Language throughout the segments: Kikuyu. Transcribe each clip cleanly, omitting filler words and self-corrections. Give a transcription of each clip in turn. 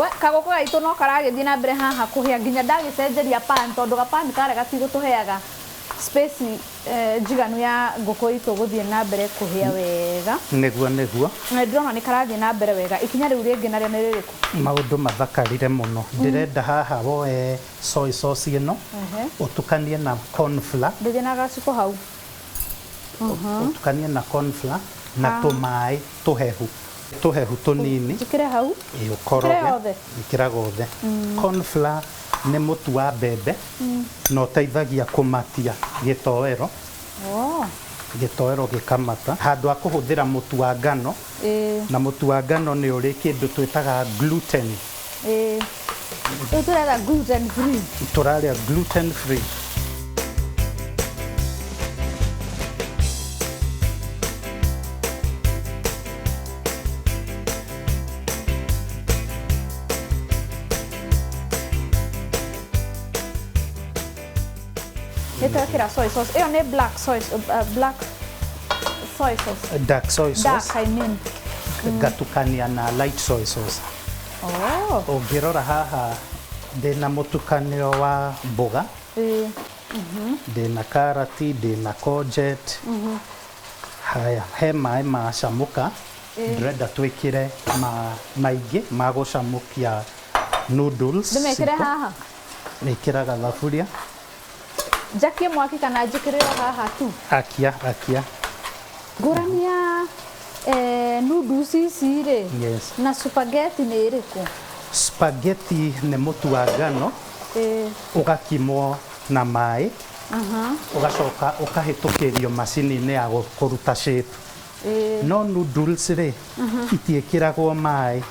We kagũkũ gaitũ no karagĩthiĩ na mbere haha kũhĩa nginya ndagĩcenjeria pan tondũ gapan karĩa gatigũtũheaga space njiganu ya ngũkũ itũ gũthiĩ na mbere kũhĩa wega. Nĩguo nĩguo. Na nĩndĩrona nĩ karathiĩ na mbere wega. Ikinya rĩu rĩngĩ narĩo nĩ rĩrĩkũ? Maũndũ mathakarire mũno. Ndĩrenda haha woe soy sauce ĩno, ũtukanie na corn flour. Ndĩrĩ na gaciko hau. Ũtukanie na corn flour na tũmaĩ tũhehu. Tũhehu tũnini. Njĩkĩre hau? Ĩĩ ũkoroge. Njĩkĩre yothe? Ĩkĩra gothe. Corn flour nĩ mũtu wa mbembe na ũteithagia kũmatia gĩtoero. Gĩtoero gĩkamata. Handũ ha kũhũthĩra mũtu wa ngano, na mũtu wa ngano nĩ ũrĩ kĩndũ twĩtaga gluten. Rĩu tũretha gluten free. Tũrarĩa gluten free. Nĩ twekĩra soy sauce. Ĩyo nĩ black soy, black soy sauce. Dark soy sauce. Dark, I mean. Ngatukania na light soy sauce. Oh. Ũngĩrora haha ndĩna mũtukanio wa mboga. Ndĩna karati, ndĩna courgette. Haya, he maĩ macamũka. Ndĩrenda twĩkĩre maingĩ ma gũcamũkia noodles. Ndĩmekĩre haha? Ĩkĩra gathaburia. Njakie mwaki kana njĩkĩrĩre haha tu? Akia, akia. Ngũrani ya noodles ici rĩ, na spaghetti nĩ ĩrĩkũ? Spaghetti nĩ mũtu wa ngano, ũgakimwo na maĩ, ũgacoka ũkahĩtũkĩrio macini-inĩ ya kũruta shape. No noodles rĩ, itiĩkĩragwo maĩ.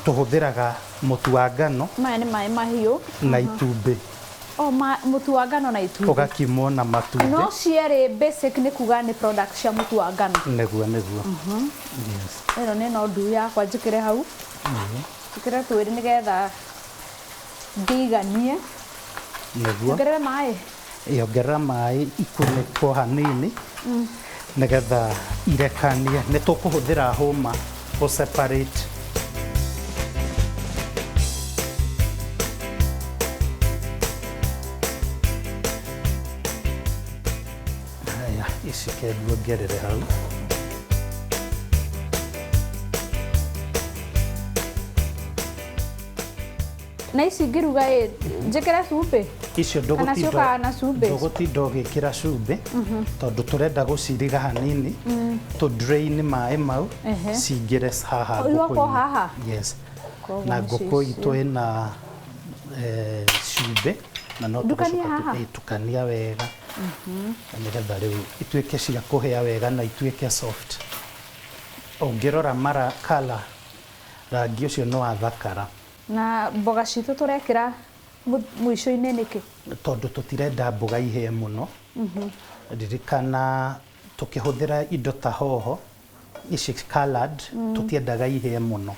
Tũhũthĩraga mũtu wa ngano. Maya nĩ maĩ mahiũ. Na itumbĩ. Oh, mũtu wa ngano na itumbĩ. Ũgakimwo na matumbĩ. No cierĩ basic nĩ kuga nĩ product cia mũtu wa ngano. Nĩguo, nĩguo. Yes. Ĩno nĩ nondu yakwa njĩkĩre hau. Njĩkĩre twĩrĩ nĩgetha ngĩiganie. Nĩguo. Nyongerere maĩ? Ongerera maĩ ikunĩkwo hanini nĩgetha irekanie. Nĩ tũkũhũthĩra hũma gũ separate. Haya, ici ke nguongerere hau. Na ici ngĩruga ĩ, njĩkĩre cumbĩ? Icio Kana ciũkaga na cumbĩ? Ndũgũtinda ũgĩkĩra cumbĩ, tondũ tũrenda gũciriga hanini, tũ drain maĩ mau, cingĩre haha Igokorwo ngũkũ-inĩ. haha? Yes. Koguo Na nĩ ngũkũ icio. itũ ĩna cumbĩ, na no Ndukanie tũgũcoka haha? tukania wega. Nĩgetha rĩu ituĩke cia kũhĩa wega na ituĩke soft. Ũngĩrora mara colour, rangi ũcio nĩ wathakara. Na mboga citũ tũrekĩra mũico-inĩ nĩkĩ? Tondũ tũtirenda mboga ihĩe mũno. Ririkana tũkĩhũthĩra indo ta hoho, ici colored, tũtiendaga ihĩe mũno.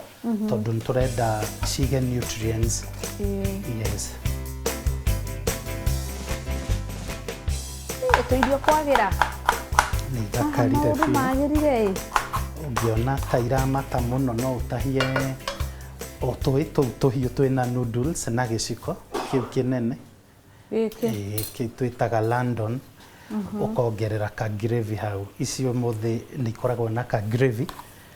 Tondũ nĩ tũrenda cige nutrients. Yes. Tũirio kwagĩra. Nĩ ithakarire Maũndũ biũ. magĩrire ĩ. Ũngĩona ta iramata mũno no ũtahie o tũĩ tũu tũhiũ twĩna noodles na gĩciko kĩu kĩnene. Gĩkĩ. Ĩĩ, kĩu twĩtaga London. Ũkongerera ka gravy hau. Ici ũmũthĩ nĩ ikoragwo na ka gravy.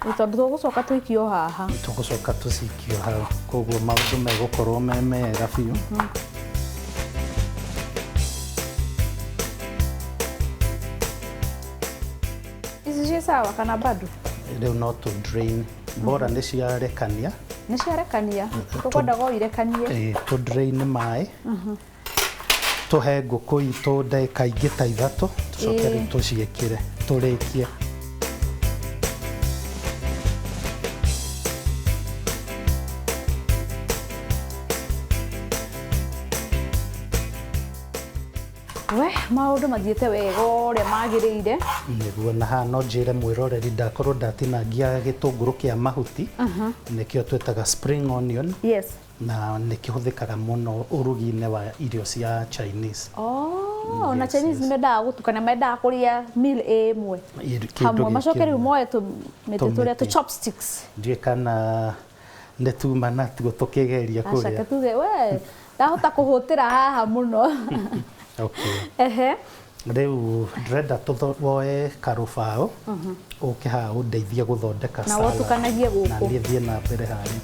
Nĩ tondũ tũgũcoka tũikio haha. Tũgũcoka tũcikio hau. Koguo maũndũ megũkorwo me mega biũ. Ici ciĩ sawa kana bado? Rĩu no tũ drain. Bora nĩ ciarekania. Nĩ ciarekania. Tũkwendaga o irekanie. Ĩĩ, tũ drain maĩ. Tũhe ngũkũ itũ ndagĩka ingĩ ta ithatũ, tũcoke rĩu tũciĩkĩre, tũrĩkie. We, maũndũ mathiĩte wega ũrĩa magĩrĩire. Nĩguo, na haha no njĩre mwĩroreri ndakorwo ndatinangia gĩtũngũrũ kĩa mahuti, nĩkĩo twĩtaga spring onion. Na nĩ kĩhũthĩkaga mũno ũrugi-inĩ wa irio cia Chinese. Oh, na Chinese nĩ mendaga gũtukania, mendaga kũrĩa meal ĩ ĩmwe. Kĩndũ Hamwe, gĩkĩ macoke rĩu ĩmwe. moe tũmĩtĩ tũrĩa, tũ Tũmĩtĩ. chopsticks. Ndiũĩ kana Nĩ tuma natuo tũkĩgeria Aca kũrĩa. ke tuge we ndahota kũhũtĩra haha mũno. Okay. Ehe. Rĩu ndĩrenda woe karũbaũ ũke haha ũndeithie gũthondeka Na salad. wotukanagie gũkũ. Na niĩ thiĩ na mbere harĩa.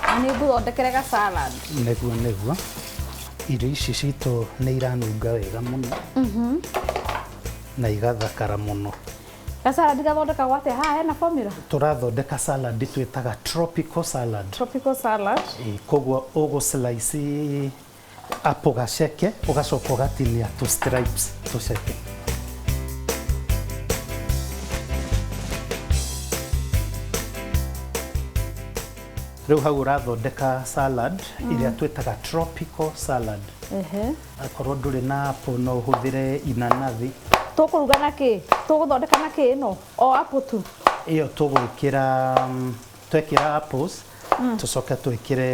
Na nĩ ngũthondekere ga salad. Nĩguo nĩguo. Irio ici citũ nĩ iranunga wega mũno na igathakara mũno. Ga salad gathondekagwo atĩa? Haha hena formula. Tũrathondeka salad twĩtaga tropical salad. Tropical salad. Ĩ, koguo ũgũ slice apple gaceke ũgacoka ũgatinia tũ stripes tũceke. Rĩu hau ũrathondeka salad ĩrĩa twĩtaga tropical salad. Ehe. Akorwo ndũrĩ na apple no ũhũthĩre inanathi. Tũkũruga na kĩ? Tũgũthondeka na kĩ ĩno? O apple tu. Ĩyo tũgwĩkĩra twekĩra apples tũcoke twĩkĩre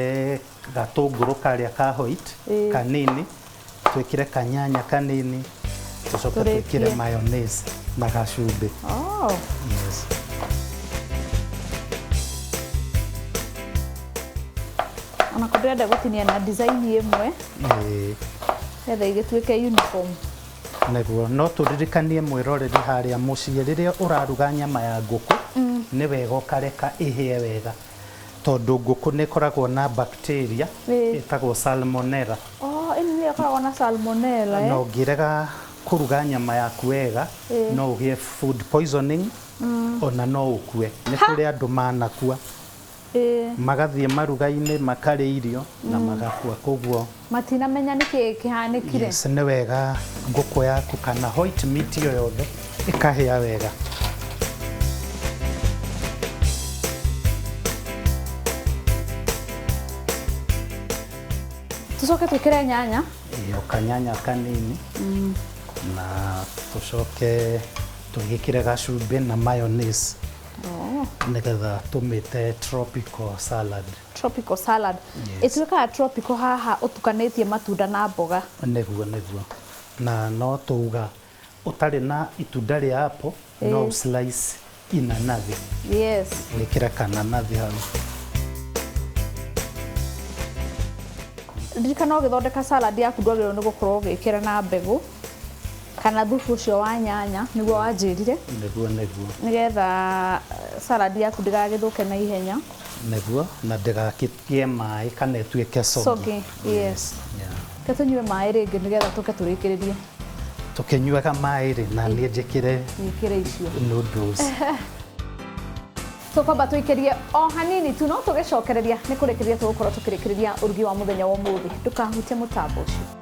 gatũngũrũ karĩa ka white Ĩĩ. kanini, twĩkĩre kanyanya kanini, tũcoke Tũrĩkie. twĩkĩre mayonnaise na gacumbĩ. Oh. Yes. Ona ko ndĩrenda gũtinia na design ĩmwe Ĩĩ, getha igĩtuĩke uniform. Nĩguo no tũririkanie mwĩroreri harĩa mũciĩ rĩrĩa ũraruga nyama ya ngũkũ nĩ wega ũkareka ĩhĩe wega tondũ ngũkũ nĩ ĩkoragwo na bacteria Ĩĩ. ĩtagwo salmonella. Oh, ĩno nĩyo ĩkoragwo na salmonella Na eh? ũngĩrega kũruga nyama yaku wega Ĩĩ. no ũgĩe food poisoning ona no ũkue. Nĩ kũrĩ andũ manakua Ĩĩ. magathiĩ maruga-inĩ makarĩa irio na magakua koguo Matinamenya nĩkĩ kĩhanĩkire. yes, nĩ wega ngũkũ yaku kana white meat yo yothe ĩkahĩa wega. Tũcoke twĩkĩre nyanya. Ĩyo kanyanya kanini na tũcoke tũgĩkĩre gacumbĩ na mayonnaise Oh. nĩgetha tũmĩte tropical salad. Tropical salad. Yes. Ĩtuĩkaga tropical haha ũtukanĩtie matunda na mboga. Nĩguo nĩguo. Na no tuga ũtarĩ na itunda rĩa apple no Ĩĩ. slice inanathi Yes. wĩkĩre kananathi hau. Ririkana ũgĩthondeka salad yaku ndwagĩrĩirwo nĩ gũkorwo ũgĩkĩra na mbegũ kana thubu ũcio wa nyanya nĩguo wanjĩrire Nĩguo nĩguo. nĩgetha salad yaku ndĩgagĩthũke na ihenya. Nĩguo na ndĩgakĩgĩe maĩ kana ĩtuĩke soggy. Soggy, yes. Yeah. Reke tũnyue maĩ rĩngĩ nĩgetha tũke tũrĩkĩrĩrie. Tũkĩnyuaga maĩ rĩ na niĩ njĩkĩre Wĩkĩre icio. noodles. Tũkwamba tũikĩrie o hanini tu no tũgĩcokereria nĩ kũrĩkĩrĩria tũgũkorwo tũkĩrĩkĩrĩria ũrugi wa mũthenya wa ũmũthĩ. Ndũkahutie mũtambo ũcio.